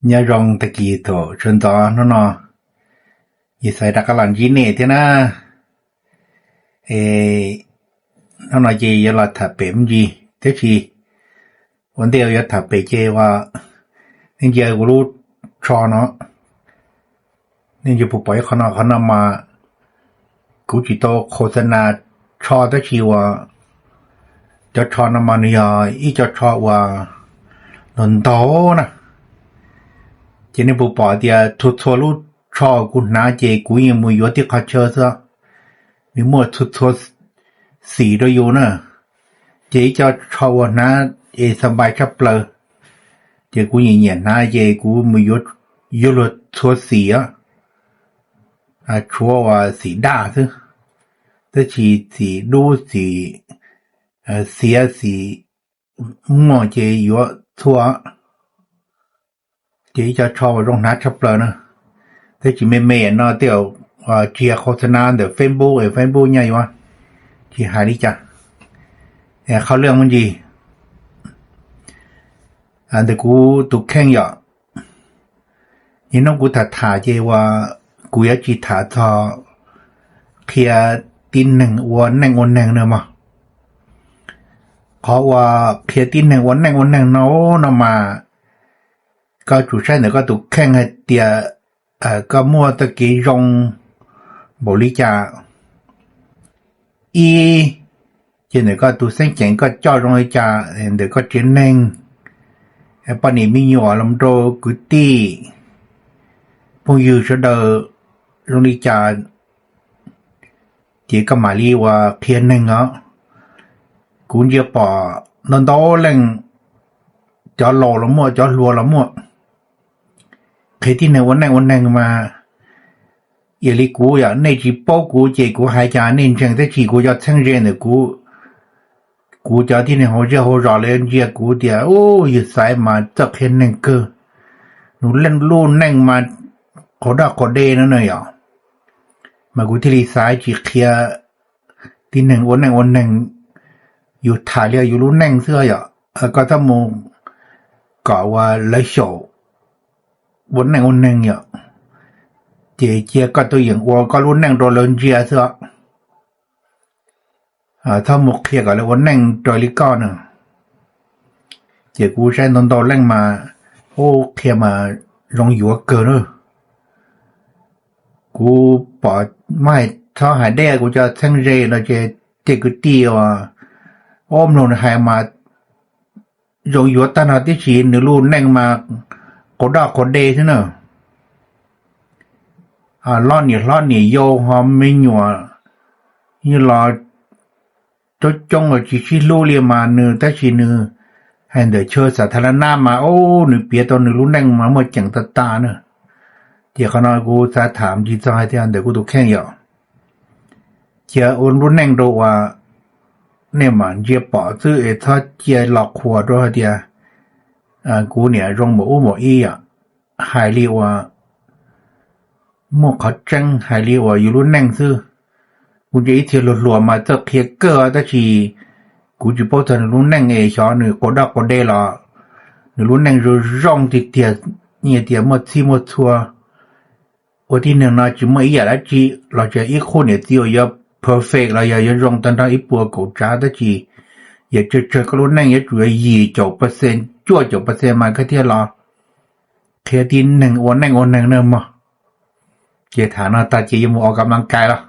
Nyob zoo tag kis thaum sawv ntxov hnub no, yog xaiv rov qab los ntsib nej thiab na. E, hnub no ces yuav los tham pem me ntsis, tiam sis ua ntej yuav tham pem ces ua, nej ntsia kuv lub tsho no, nej ntsia puas pom ib qho no, qhov no mas kuv tsis tau qhos xav nas tsho tab sis ua, cov tsho no mas nws yog ib co tsho uas los ntaug na. Ces nej puas pom tias txhua txhua lub tsho kuv hnav ces kuv yeej mus yuav tib qhov chaw xwb, nws muaj txhua txhua xim rau yus na. Ces ib co tsho uas hnav es xa npai tshaj plaws, ces kuv nyiam nyiam hnav ces kuv mus yuav luag txhua xim, tshuav uas xim daj xwb, tab sis xim dub xim xiav xim muaj ces yuav txhua. Ces ib co tsho uas zoo hnav tshaj plaws na, tab sis me me no tej zaum tsis yog qhos xav nas ntawm Facebook, Facebook nyaj yuav tsis hais li cas. Qhov lej me ntsis ntawm kuv tus kheej yom, nim no kuv tham tham ces ua, kuv yuav tsis tham txog qhia tib neeg ua neej ua neeg no mog. Qhov uas qhia tib neeg ua neej ua neeg no, no mas koj tsum saib ntawm koj tus kheej hais tias koj muaj txoj kev zoo npaum li cas. Ib, ces ntawm koj tus xeeb ceem koj coj zoo li cas, ntawm koj tsev neeg, poj niam me nyuam los rau kwv tij phooj ywg sawv daws zoo li cas, ces koj mam li ua qhia neeg os. Kuv ntsia pom ntau ntau leej, cov laus los muaj, cov hluas los muaj, qhia tib neeg ua neej ua neeg mas, yog li kuv yom, nej tsis paub kuv ces kuv hais cas nej ntseeg, tab sis kuv cov txheeb ze ntawm kuv, kuv cov tib neeg hauv zej hauv zos lawv ntsia kuv tias u, yawg Xaiv mas txawj qhia neeg kawg, nws lub neej mas qhov daj qhov dej no na yom, mas kuv thiaj li xav tsis qhia tib neeg ua neej ua neeg, yus tham li yus lub neej xwb yom. Koj txhob mus kom ua lawv xyaum ua neej ua neeg yom, ces cia koj tuaj yeem ua koj lub neej rau lawv ntsia xwb os. Txhob mus qhia kom lawv ua neej raws li koj na. Ces kuv saib ntau ntau leej mas, u, qhia mas zoo yuav kawg na. Kuv pom mas txhob hais deb, kuv cov txheeb ze no ces tej kwv tij uas, u, mloog nws hais mas zoo yuav tag no, tiam sis nws lub neej mas qhov daj qhov dej xwb na. Hlob niam hlob niam yau ho me nyuam los coob coob los tsis sib hlub li mas nws, tab sis nws hais ntawm chaw xav thas las nab mas, u, nws piav tau nws lub neej mas muaj ceem tag tag na. Ces qhov no kuv xav tham ntsis txog hais tias ntawm kuv tus kheej yom, cia ua lub neej rau uas nej mam ntsia pom xwb es txhob cia los qhuas rau hais tias kuv niam zoo npaum ub npaum ib yom. Hais li uas muaj qhov tseeb, hais li uas yus lub neej xwb. Kuv ntsia ib txhia hluas hluas mas txawj qhia kawg tab sis kuv tsis paub txog nws lub neej es xyov nws qhov daj qhov dej los nws lub neej zoo zoo tiag tiag, tias muaj txhij muaj txhua. Ua tib neeg no tsis muaj ib yam dab tsi los tsis ib khub niam txiv uas yuav perfect los yog yuav zoo tag nrho ib puas kaum tsav, tab sis yog tsawg tsawg koj lub neej yuav tsum yog yim caum percent, cuaj caum percent mas koj thiaj los qhia tib neeg ua neej ua neeg na mog. Ces tham no tag ces yuav mus ua kam laj kais los.